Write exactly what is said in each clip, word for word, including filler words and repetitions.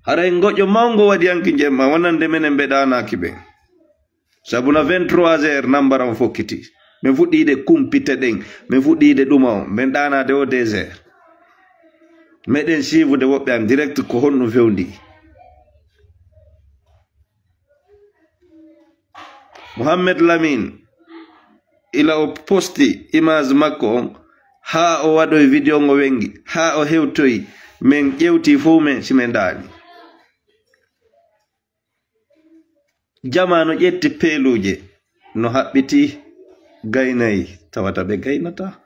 Haray ngoƴo mawngo waɗi hanki jemma, wonande menen ɓe ɗaanaaki ɓen. Sabu na vingt-trois heures nambara on fokkiti. Men fuɗɗiide kumpite ɗen, men fuɗɗiide ɗuma on, men ɗaanaade o deux heures. Meɗen siivude woɓɓe en direct ko honɗum fewndi. Mohammed Lamin, ila o posti image makko on, haa o waɗoy video ngo wengi, haa o hewtoyi, men ƴewti fow men si men ɗaani. Jamaanu ƴetti peeluuje, no haɓɓiti gaynay, tawata ɓe gaynata.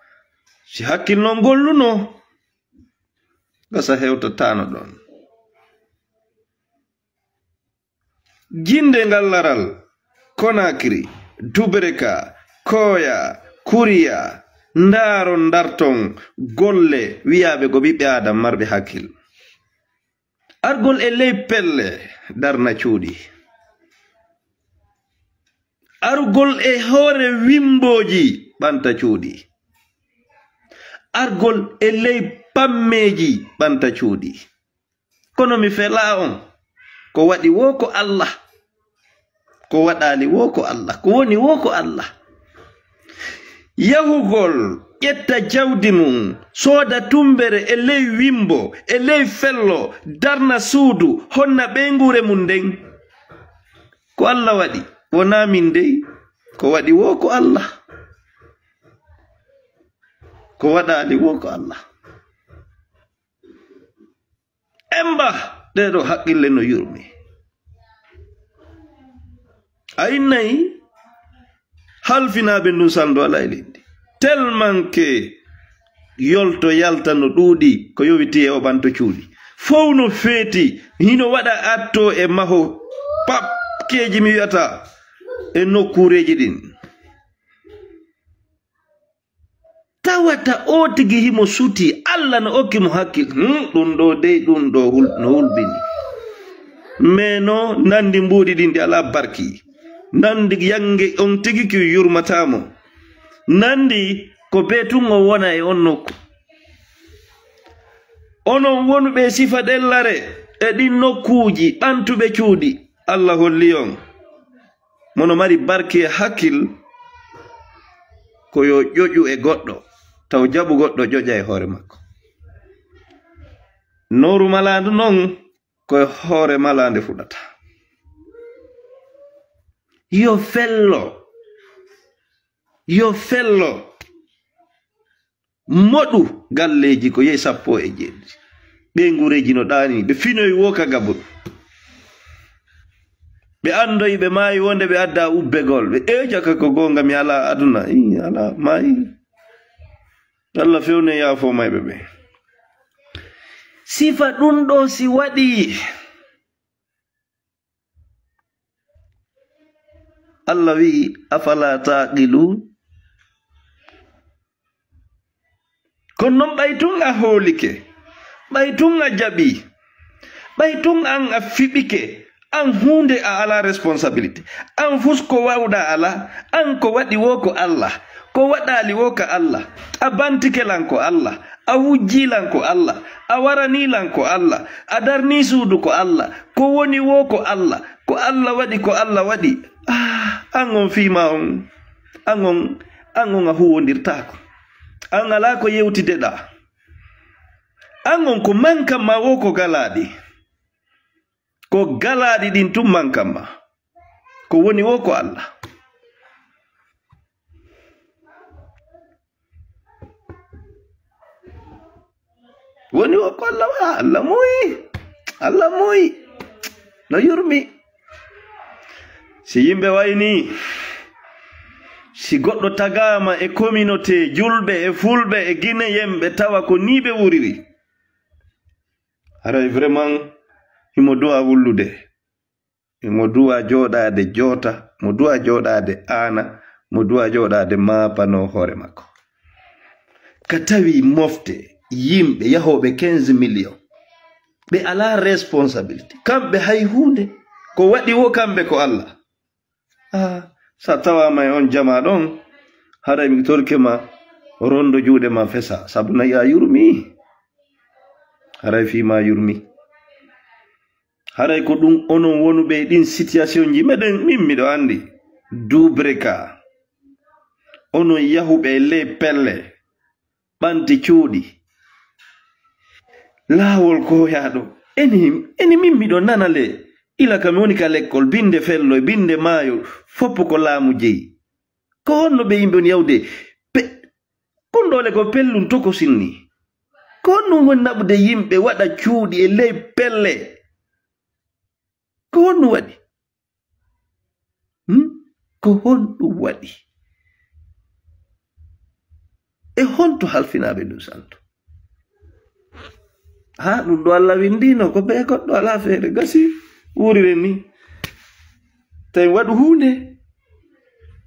Si hakkil non golluno, gasa hewtataano ɗon. Jinde ngal laral, Konakiri, Dubreka, Koya, Kuriya, ndaaron ndarton golle wiyaaɓe ko ɓiɓɓe Aadam marɓe hakkil. Argol e ley pelle darna cuuɗi. Argol e hoore wimmbooji ɓanta cuuɗi. Argol e ley pammeeji ɓanta cuuɗi. Kono mi felaa on, ko waɗi woo ko Allah, ko waɗaali woo ko Allah, ko woni woo ko Allah. Yahugol ƴetta jawdi mum, sooda tumbere e ley wimbo, e ley fello, darna suudu, honna ɓeynguure mum nden. Ko Allah waɗi, wonaa min dey, ko waɗi woo ko Allah, ko waɗaali woo ko Allah. Emba ɗee ɗoo haqqille no yurmi. A innay halfinaaɓe ndun salndu alaa e leydi. Tellement que yolto yalta no ɗuuɗi ko yowiti e o ɓanto cuuɗi. Fow no feeti hino waɗa atto e maho papkeeji mi wi'ata e nokkuureeji ɗin. Tawata o tigi himo suti, Allah no okki mo hakkil. Hmm, ɗun ɗoo dey, ɗun ɗoo hul-, no hulɓini. Mais no nandi mbuuɗi ɗin ɗi alaa barki. Nandi yange on tigi ki yurmataa mo. Nandi ko bee tun o wona e on nokku. Onon wonuɓe e sifa ɗellare e ɗin nokkuuji ɓantuɓe cuuɗi, Allah holli on. Mo no mari barki e hakkil, ko yo ƴoƴu e goɗɗo, taw jaɓu goɗɗo ƴoƴa e hoore makko. Nooru malaandu non, ko e hoore malaande fuɗata. Yo fello, yo fello. Moɗu galleeji ko yehi sappo e jeeɗiɗi. Ɓeynguureeji no ɗaani, ɓe finoyi woo ka gaburu. Ɓe anndoyi ɓe maayi wonde ɓe adda ubbegol. Ɓe, "Ee, jaka ko goonga, mi alaa aduna." Ii, alaa, maayi. Allah fewne yaafo mayɓe ɓe. Sifa ɗun ɗoo si waɗi, Allah wi'i, "Afala taqilun?" Kono non ɓay tun a hoolike, ɓay tun a jaɓi, ɓay tun an a fiɓike, an huunde a alaa responsabilité. An fus ko wawɗa alaa, an ko waɗi woo ko Allah, ko waɗaali woo ka Allah. A bantike lan ko Allah, a wujji lan ko Allah, a warani lan ko Allah, a darni suudu ko Allah, ko woni woo ko Allah, ko Allah waɗi, ko Allah waɗi. Ah, an on fiima on, an on, an on a huwondirtaako. An alaa ko yewtideɗaa. An on ko mankan ma woo ko galaaɗi. Ko galaaɗi ɗin tun mankan ma. Ko woni woo ko Allah. Woni o ko Allah wa-, Allah muuyi. Allah muuyi. No yurmi. Si yimɓe wayni, si goɗɗo tagaama e communauté julɓe e fulɓe e guinéen ɓe tawa ko nii ɓe wuriri. Haray vraiment himo du'a wullude. Mo du'a jooɗaade joota, mo du'a jooɗaade aana, mo du'a jooɗaade maapanoo hoore makko. Ka tawi mofte yimɓe yahooɓe quinze millions, ɓe alaa responsabilité. Kamɓe hay huunde, ko waɗi wo kamɓe ko Allah. Ah, sa tawaama e on jamaa ɗon, haray mi torke ma, rondo juuɗe ma fesa, sabu nayi a yurmi. Haray fii ma yurmi. Haray ko ɗum onon wonuɓe e ɗin situation ji meɗen, min miɗo anndi. Duubre ka. Onon yahuɓe e ley pelle, ɓanti cuuɗi. Laawol ko yaaɗo. Eni, eni min miɗo nana le. Ila ka mi woni ka lekkol, binde fello, binde maayo, fof ko laamu jeyi. Ko honno ɓe yimɓe woni yawde? Pe-, kon ɗoole ko pellun tokosin ni. Ko honno woni naɓude yimɓe waɗa cuuɗi e ley pelle? Ko honɗum waɗi? Hmm? Ko honɗum waɗi? E honto halfinaaɓe ɗum santo? Haa ɗum ɗo Allah winndino ko bee goɗɗo alaa feere, gasi wuuriren ni. Tawi waɗu huunde,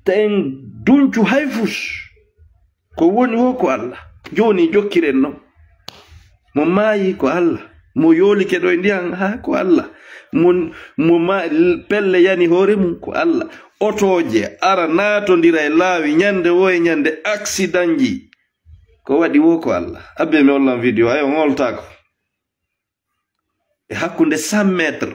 tawi duñcu hay fus. Ko woni wo ko Allah. Jooni jokkiren non. Mo maayi ko Allah. Mo yoolike ɗo e ndiyan, haa ko Allah. Mo, mo ma-, pelle yani hoore mum ko Allah. Otooje ara naatondira e laawi ñande wo e ñande, aksidanji. Ko waɗi wo ko Allah. Abbe mi hollan video, hay on holtaako. E hakkunde cent mètres,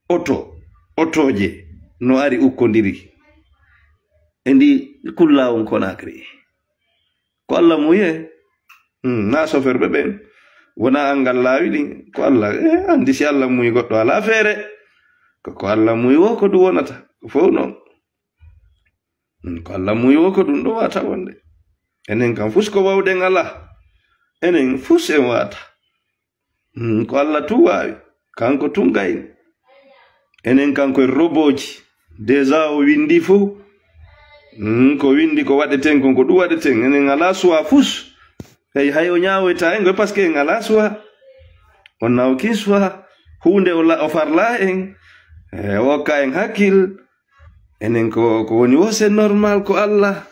oto, otooje no ari ukkondiri e ndi kullawun Conakry. Ko Allah muye. Hmm, na soferɓe ɓen. Wona angal laawi ɗin. Ko Allah, eh, anndi si Allah muyi goɗɗo alaa feere. Ko, ko Allah muyi wo ko ɗum wonata. Ko fof non. Hmm, ko Allah muyi wo ko ɗum ɗo wata wonde. Enen kam fus ko wawɗen alaa. Enen fus en wata. Hmm, ko Allah tun waawi. Kanko tun gayni. Enen kan koye roboji. Déjà o windi fof. Hmm, ko windi ko waɗeten kon, ko ɗum waɗeten. Enen alaa suwa fus. Hey, hay o ñaawoyta en, parce que en alaa suwa. On nawokin suwa. Huunde o la-, o farla en. E, o hokka en hakkil. Enen ko, ko woni wo, c'est normal, ko Allah.